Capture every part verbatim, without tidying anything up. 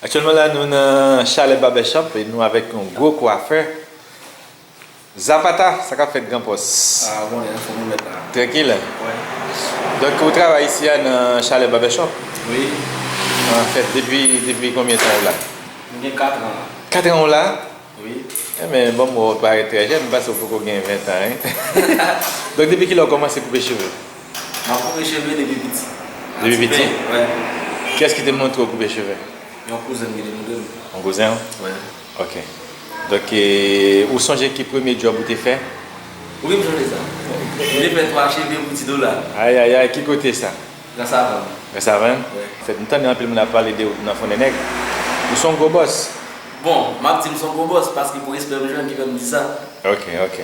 Aktyèlman la, nou nan Chalè Barbershop e nou avèk yon gwo kwafè. Zapata, sa k ap fèt, Gran Pòs? Ah, bon, anfòm ou mèt la. Trankil? Wè. Donk, ou travay isi a nan Chalè Barbershop? Wi. Anfèt, depi, depi konbyen tan ou la? Mwen gen kat an la. Kat an ou la? Wi. Enben, bon, ou parèt trè jèn, m panse ou poko gen ven tan, en. Donk, depi kilè ou kòmanse koupe cheve? M ap koupe cheve depi piti. Depi piti? Wè. Kiyès ki te montre w koupe cheve? Yon kouzen m ki te montre m. Yon kouzen w? Wè. Ok. Donk, e, ou sonje ki premye djòb ou te fè? Wi, m sonje sa. M te fè twa cheve pou ti dola. Ayayay, ki kote sa? Gran Savann. Gran Savann? Wi. Fèt, m tande anpil moun ap pale de ou nan Fonnenèg. Ou se yon gwo bòs. Bon, m ap di m se yon gwo bòs paske pou respè m jwenn ki fè m di sa. Ok, ok.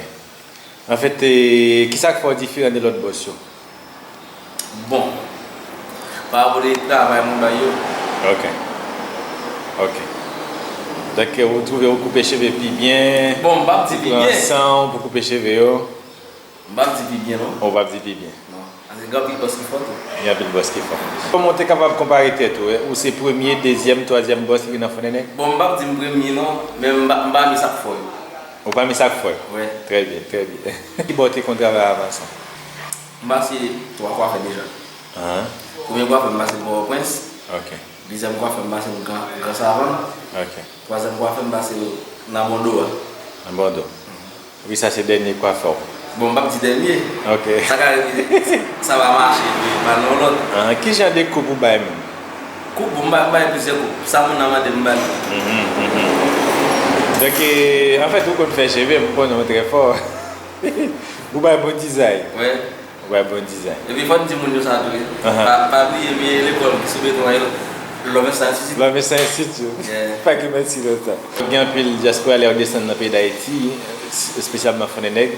Anfèt, e, kisa k fè w diferan de lòt bòs yo? Bon, pa rapò de travay mwen bay yo. Ok. Ok. Donk, ou twouve ou koupe cheve pi byen? Bon, m p ap di pi byen. Ou pran san w pou koupe cheve yo? M p ap di pi byen, non. Ou p ap di pi byen? Non. Paske gen anpil bòs ki fò tou. Gen anpil bòs ki fò. Kòman w te kapab konpare tèt ou? Ou se premye, dezyèm, twazyèm bòs ki nan Fonnenèg? Bon, m p ap di m premye, non, men m pa, m pami sa k fò yo. Ou pami sa k fò yo? Wi. Trè byen, trè byen. Ki bò w te konn travay avan sa? M pase twa kwafè deja. Ahan. Premye kwafè m pase Pòtoprens. Ok. Dezyèm kwafè m pase Gran, Gran Savann. Ok. Twazyèm kwafè m pase nan Bondo a. Nan Bondo. Wi, sa se dènye kwafè w. Bon, m p ap di dènye. Ok. Sa ka rive, sa va mache, epi m al nan yon lòt. Ahan, ki jan de koup ou bay menm? Koup, bon, m bay, m bay plizyè koup. Sa moun nan mande m, m bay. Mhm, mhm. Donk, e, anfèt, ou konn fè cheve, m konnen w trè fò. Ou bay bon dizay. Wi. Ou bay bon dizay. Epi fò n di moun yo sa tou, wi. Ahan. Pa, pa bliye, m ye lekòl ki sou beton an, Love Science Institute. Love Science Institute. Yeah. Pa gen manti nan sa. Gen anpil dyaspora lè yo desann nan peyi Dayiti, espesyalman Fonnenèg,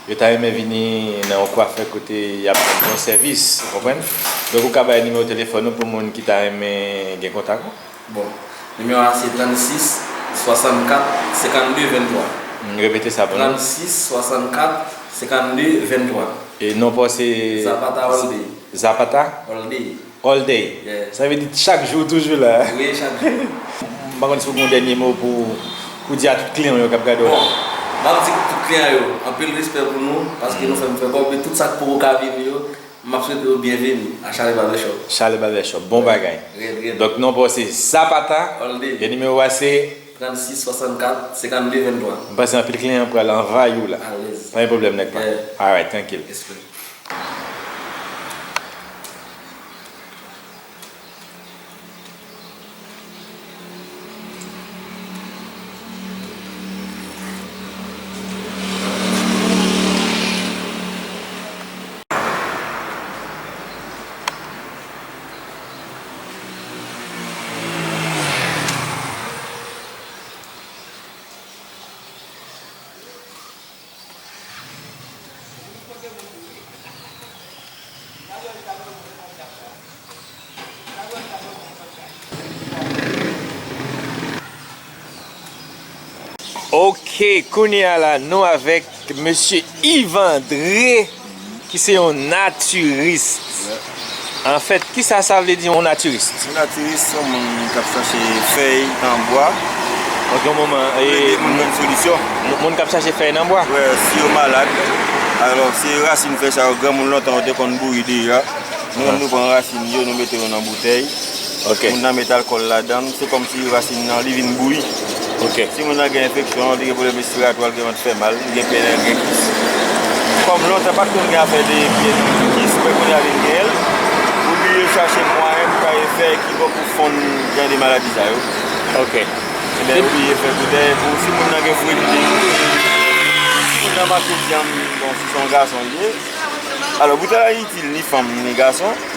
yo ta renmen vini nan yon kwafè kote y ap jwenn bon sèvis, ou konprann? Donk, ou ka bay nimewo telefòn ou pou moun ki ta renmen gen kontak ou? Bon, nimewo a se trannsis swasannkat senkannde venntwa. Hmm, repete sa pou nou. Trannsis swasannkat senkannde venntwa. E non pa w se Zapata All Day. Zapata? All Day. All day. Yeah. Sa vle di chak jou ou toujou la. Wi, chak jou. M pa konn si w gen yon dènye mo pou, pou di a tout kliyan w yo k ap gade w la. Bon, m ap di tout kliyan yo, anpil respè pou nou, paske nou fè m fè kòb, e tout sa k poko ka vini yo, m ap swete yo byenveni a Chalè Barbershop. Chalè Barbershop, bon bagay. Red, red. Donk, non pa w se Zapata, All day. E nimewo a se? Trannsis swasannkat senkannde venntwa. M panse anpil kliyan pral anvayi w la. Alèz. Pa gen pwoblèm, nèg pa. Yeah. Alright, trankil. Respè. Ok, kounye a la, nou avèk mesye Yvandre, ki se yon natiris. Anfèt, kisa sa vle di, yon natiris? Yon natiris, se yon moun k ap chache fèy nan bwa. Ok, yon moman, pou ede moun jwenn solisyon. Moun k ap chache fèy nan bwa? Wè, si yo malad. Alò, se rasin fèy sa yo, granmoun lontan yo te konn bouyi deja. Nou menm, nou pran rasin yo, nou mete yo nan boutèy. Ok. Moun nan met alkòl ladan l, se kòmsi rasin nan, li vin bouyi. Ok. Si moun nan gen enfeksyon, li gen pwoblèm respiratwa, li gen vant fè mal, li gen pèlègren, kis. Kòm lontan pa t konn gen afè de pye kis, men kounye a vin gen l, obliye chache mwayen pou ta fè ki bò pou fonn jan de maladi sa yo. Ok. Ebyen, obliye fè boutèy pou si moun nan gen fredi de, moun nan mache byen, bon, si se yon gason li ye. Alò, boutèy la itil ni fanm ni gason.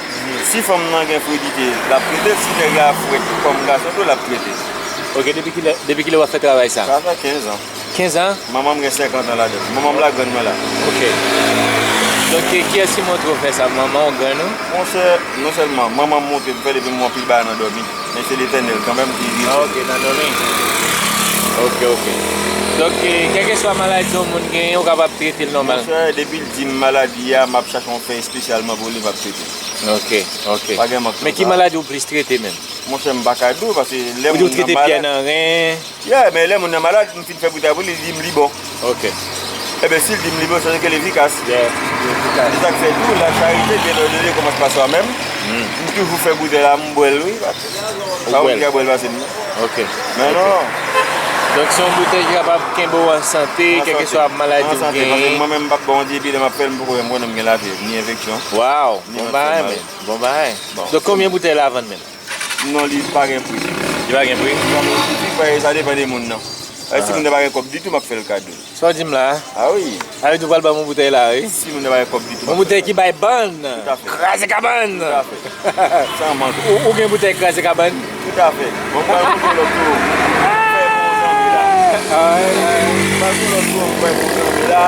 Si fanm nan gen fredite, l ap trete l. Si nèg la frèt kòm gason tou, l ap trete l. Ok, depi kilè, depi kilè w ap fè travay sa? Sa fè kenz an. Kenz an? Manman m gen senkant an ladan l. Manman m la grann mwen la. Ok. Donk, ki, kiyès ki montre w fè sa? Manman w, grann ou? Monchè, non sèlman manman m montre m fè depi m anpil bagay nan dòmi, men se Letènèl kanmenm ki ede m. Ah, ok, nan dòmi. Ok, ok. Donk, e, kèlkeswa maladi yon moun genyen, ou kapab trete l nòmal? Monchè, depi l di m maladi a, m ap chache yon fèy espesyalman pou li, m ap trete l. Ok, ok. Pa gen mank nan sa. Men ki maladi ou plis trete menm? Monchè, m pa ka di w, paske lè moun nan malad. Ou di w trete pyè nan ren. Yeah, men lè moun nan malad, m fin fè boutèy pou li, li di m li bon. Ok. Ebyen, si l di m li bon, sa vle di ke l efikas. Yeah, li efikas. Se sa k fè tou, la charité bien ordonnée commence par soi-même. M toujou fè boutèy la, m bwè l, wi. Pa moun ki ka bwè l pase m, non. Ok. Men non. Donk, se yon boutèy ki kapab kenbe w an sante, kèlkeswa maladi ou genyen. An sante, paske mwen menm, m p ap ba w yon dye pye, lè m ap fè l, m poko janm konnen m gen lavèv, ni enfeksyon. Waw, bon bagay, men. Bon bagay. Donk, konbyen boutèy la vann menm? Non, li pa gen pri. Li pa gen pri? Li pa gen pri, sa depann de moun nan. Si moun nan pa gen kòb ditou, m ap fè l kado. Sa w di m la a? A wi. Sa vle di w pral ban m yon boutèy la, wi. Si moun nan pa gen kòb ditou, m ap fè l kado. Yon boutèy ki bay bann. Tout à fait. Kraze kabann. Tout à fait. San manke. Ou, ou gen boutèy kraze kabann? Tout à fait. Bon, m pral montre w lòt tou. Fè bon zanmi la. M pral montre w lòt tou, fè bon zanmi la.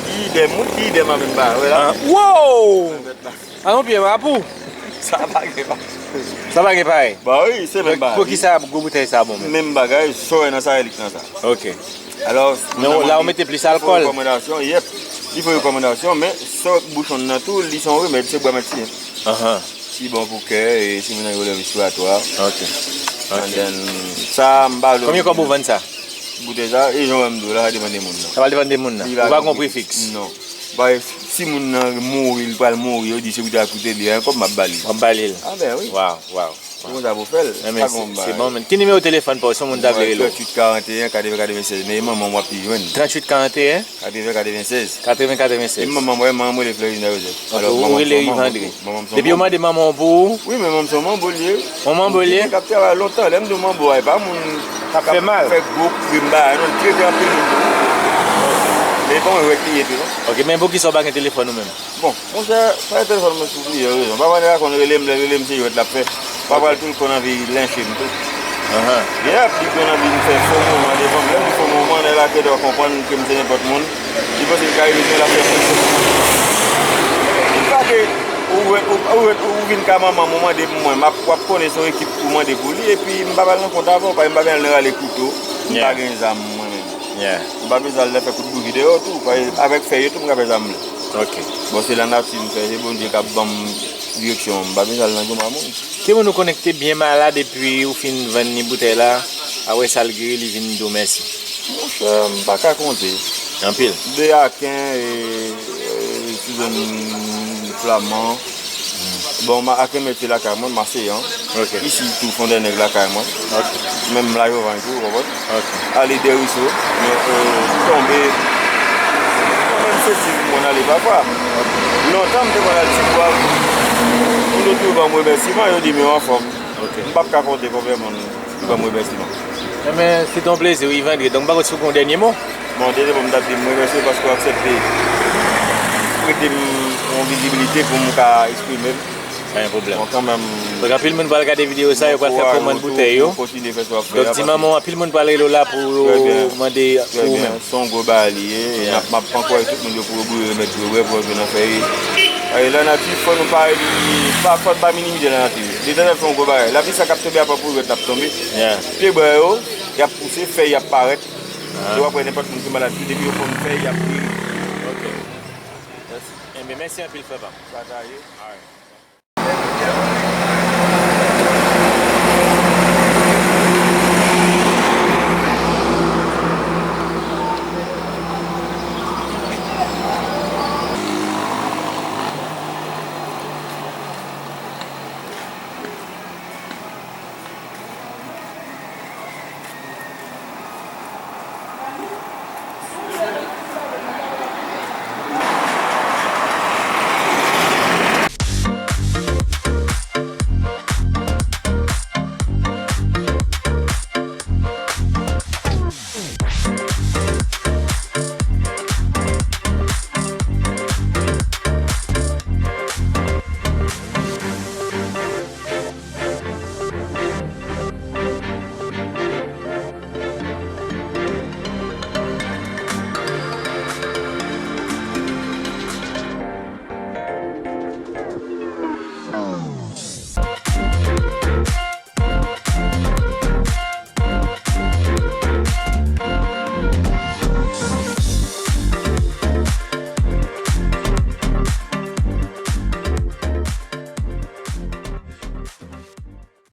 Ki idèm, moun ki idèm avè m ba, wè la. Wow! Mèt la. A yon pye mapou. Sa pa gen pa. Sa pa gen parèy. Ba wi, se menm bagay. Poukisa gwo boutèy sa bon menm? Menm bagay, sa w wè nan sa relik nan sa. Ok. Alò, men la ou mete plis alkòl. Li fè w rekòmandasyon, yep. Li fè w rekòmandasyon, men sa w wè bouchon nan tou, li se yon remèd, se bwa mèt siyen. Ahan. Li bon pou kè, e si moun nan gen pwoblèm respiratwa. Ok. And then, sa, m pa vle. Konbyen kòb ou vann sa? Boutèy sa, e jan w wè m di w la, sa depann de moun nan. Sa pral depann de moun nan. Ou pa gen pri fiks? Non. Paske si moun nan mouri, li pral mouri, yo di se boutèy la koute li, a, kòb m ap ba li. W ap ba li l. A ben wi. Waw, waw. Se konsa pou fè l. Pa gen bagay. Se bon, men. Ki nimewo telefòn pa w si yon moun ta vle rele w? Tranntuit karanteyen, katreven katrevennsèz. Men manman w ap pi jwenn. Tranntuit karanteyen? Katreven katrevennsèz. Katreven katrevennsèz. E manman m, wè, manman m rele Florina Joseph. Ok, ou rele Yves André. Depi yo mande manman w pou ou? Wi, men manman m se yon manbo l ye. Yon manbo l ye? Ki t ap travay lontan. Lè m di w manbo a, e pa moun k ap fè gwo krim bagay, non, li trete anpil moun tou. Men e pa yon jwèt li ye tou, non. Ok, men poukisa w pa gen telefòn ou menm? Bon, monchè, pa gen telefòn mwen sou plizyè rezon. Papa nèg la konn rele m, lè l rele m, se jwèt l ap fè. Papa l tou l konn anvi lenche m tou. Yep, li konn anvi m fè fo moman devan m. Lè m di fo moman, nèg la gentan konprann ke m se nenpòt moun. Li panse l ka rive jwenn l ap fè fo moman. Li pa ke ou, ou, ou, ou vin ka manman m, ou mande pou mwen, m ap, w ap konnen se yon ekip ou mande pou li, epi m pa pral nan kont avè w, paske m pa gen nan rale kouto, m pa gen zam mwen menm. M pa bezwen al nan fè kout bouji deyò tou, paske avèk fèy yo tou m ka fè zam mwen. Ok. Bon, se lanati m fè, se Bondye k ap ban m direksyon, m pa bezwen al nan goumen moun. Ki moun ou konnen ki te byen malad epi ou fin vann li boutèy la, apre sa l geri, li vin di w mèsi? Monchè, m pa ka konte. Anpil. De Aken, e, e, sou zòn Flaman. Bon, ma, Aken mete lakay mwen, Maseyan. Ok. Isi tou, Fondènèg lakay mwen. Ok. Menm Lajovan tou, ou konprann? Ok. Ale Deriso, men, e, tonbe. Mwen menm se di m konn ale pafwa. Lontan m te konn al Tibwa. Moun yo toujou ban m remèsiman, yo di m yo anfòm. Ok. M p ap ka konte konbyen moun ki ban m remèsiman. Enben, se te yon plezi, wi, Yves André. Donk, m pa konn si w gen yon dènye mo? Bon, dènye mo, m t ap di m remèsye w paske w aksepte prete m yon vizibilite pou m ka eksprime m. Pa gen pwoblèm. Bon, kanmenm. Donk, anpil moun pral gade videyo sa, yo pral fè kòmand boutèy yo. Kontinye fè sa w ap fè a. Donk, di manman w, anpil moun pral rele w la pou yo mande pou ou menm. Se yon gwo bagay li ye. M ap, m ap ankouraje tout moun yo pou yo bouyi remèd pou yo bwè, pou yo jwenn anfèy. E lanati, fò nou pa, pa, fò n pa minimize lanati. Letènèl fè yon gwo bagay. Lapli sa k ap tonbe apa pou jwèt l ap tonbe. Pyebwa yo, y ap pouse, fèy y ap parèt. E w ap wè nenpòt moun ki malad tou, depi yo konn fèy, y ap geri. Ok. Enben, mèsi anpil, frè pa m. Pataje. Alright.